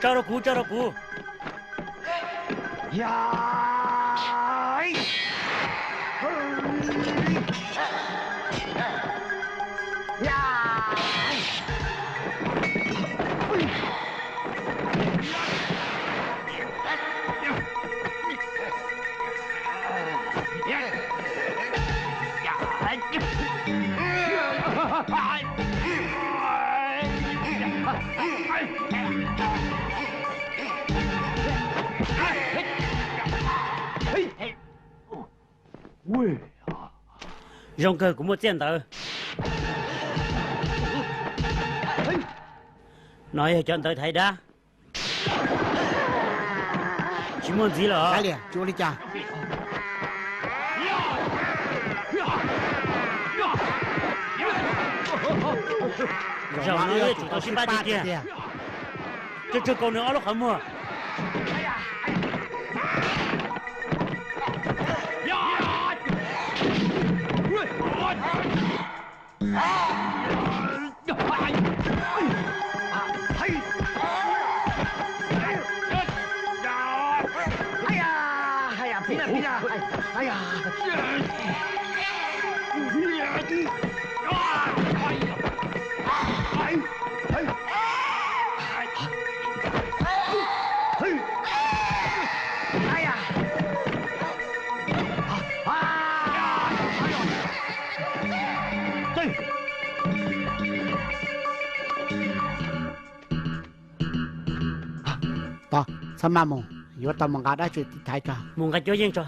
Tso rau kuv, tso rau kuv. Zoo kawg, kuv muaj txiaj ntawv. No yog cov ntawv thaiv dab. Tsis muaj ntxiv lawm os. Kav liam, tsis ua li cas. Zaum no yuav tsum tau sib pab tiag tiag. Tsawg tsawg kaus nws ob lub qhov muag. Txhob maj mus, yuav tau mus nqa dab tsi tiv thaiv tso. Mus nqa cuab yeej tso.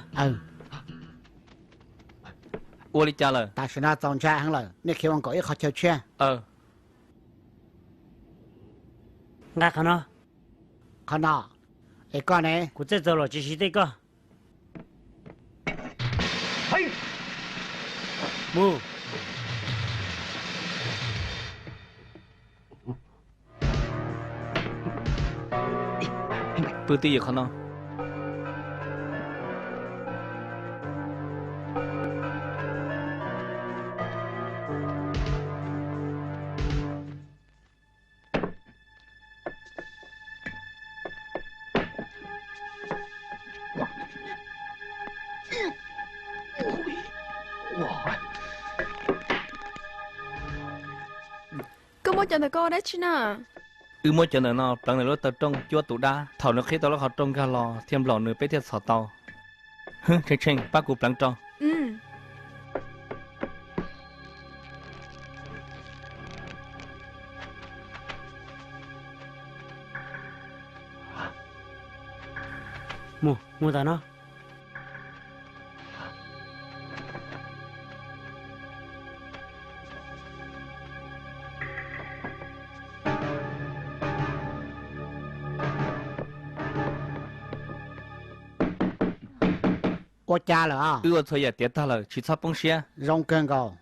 Ua li cas lawm? Tam sim no txaus ntshai heev lawm, nej khiav ua nkaum ib qhov chaw tshiab. Nqa qhov no. Qhov no. Es koj ne? Kuv txawj txaus los tsis siv tej koj. Mus. Pw twj ywm qhov no. Koj muab cov ntawm koj ua dab tsi na? Wb muab cov ntawm no pleev nws lub taw rooj cuab tus dab, thaum nws qhib tau lub qhov rooj nkag los thiaj nplaum nws peb thiaj txhom tau. Hwb, Tsheej Tsheej, pab kuv pleev rau. Mus, mus ntawm no. Ua cas lawm? Wb ua txhua yam tiav tag lawm, tsis txhob poob siab. Zoo kawg nkaus.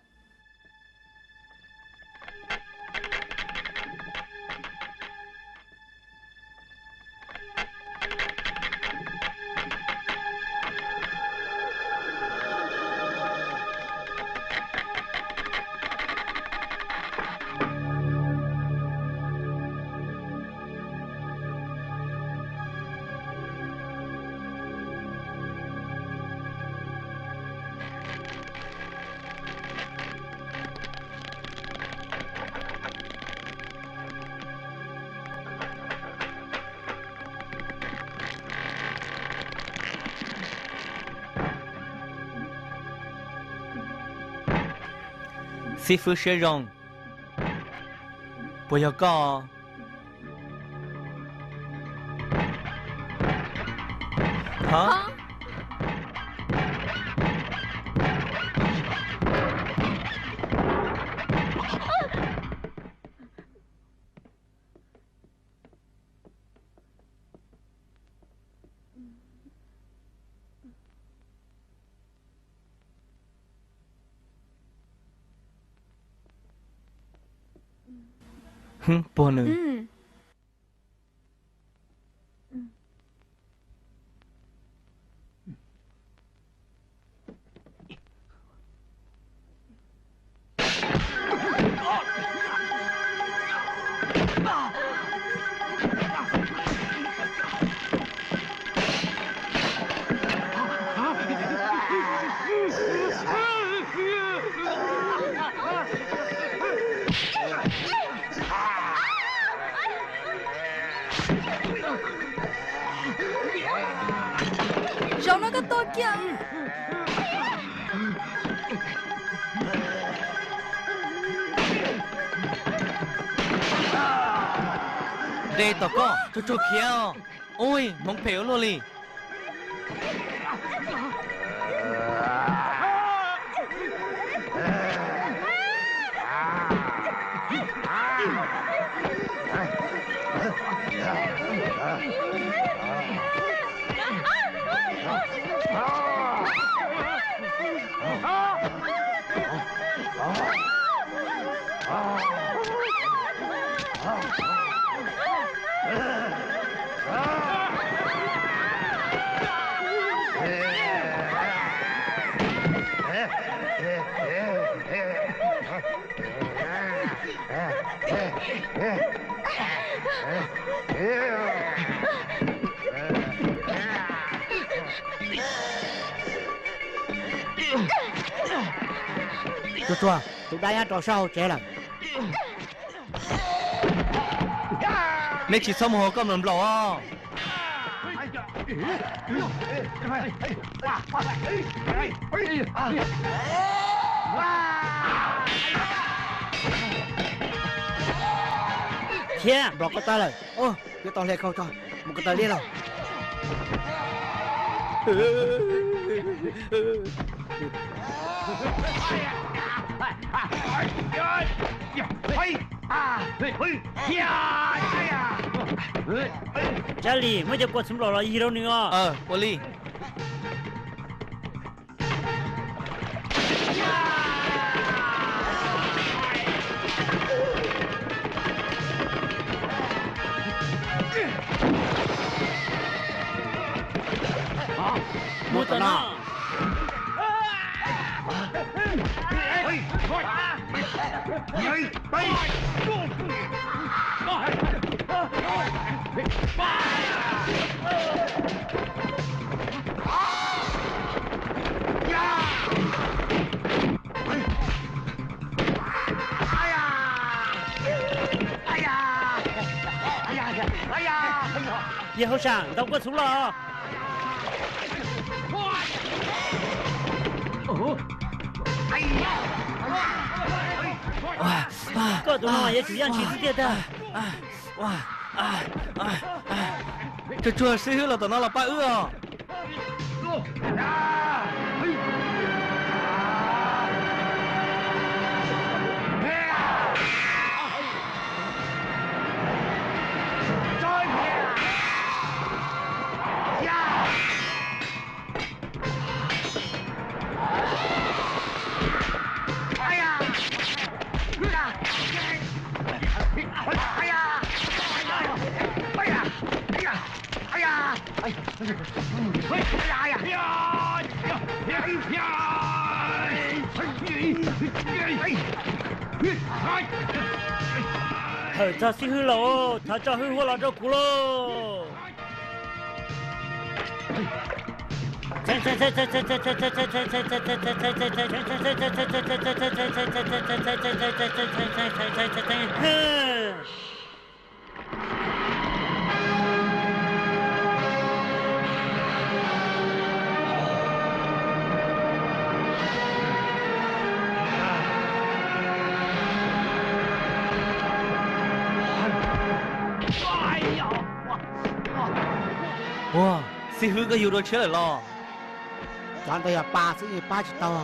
Xib fwb siab zoo, puas yog koj? Puag nws. Tau no koj tua kiag. Nte tom koj, tsuag tsuag khiav os. Ui, hmoov phem ua luaj li. Tsuag tsuag, tus dab nyob rau sab hauv tsev lawm. Nej tsis txhob mus hauv koj nplaum nplaum os. Thiab nplaum koj tag lawm. Yuav tau hle khau tso, mus ko taw liab los. Tsab Lis, muab cov kua txhuv nplaum los yig rau nws os. Ua li. Mus tom no. Yawg hauj sam, ntaus kua txhuv los. Koj tus no yuav tsum yaj ntshis xwb tiag tiag. Tsuag tsuag, xib hwb los tom no los pab wb os. Thawm txog xib hwb laus, thov tso hwj huaj los rau kuv lauj. Ua, xib hwb koj yug dua tshiab lawm los? Cov ntawd yog pa xwb, pab tsis tau.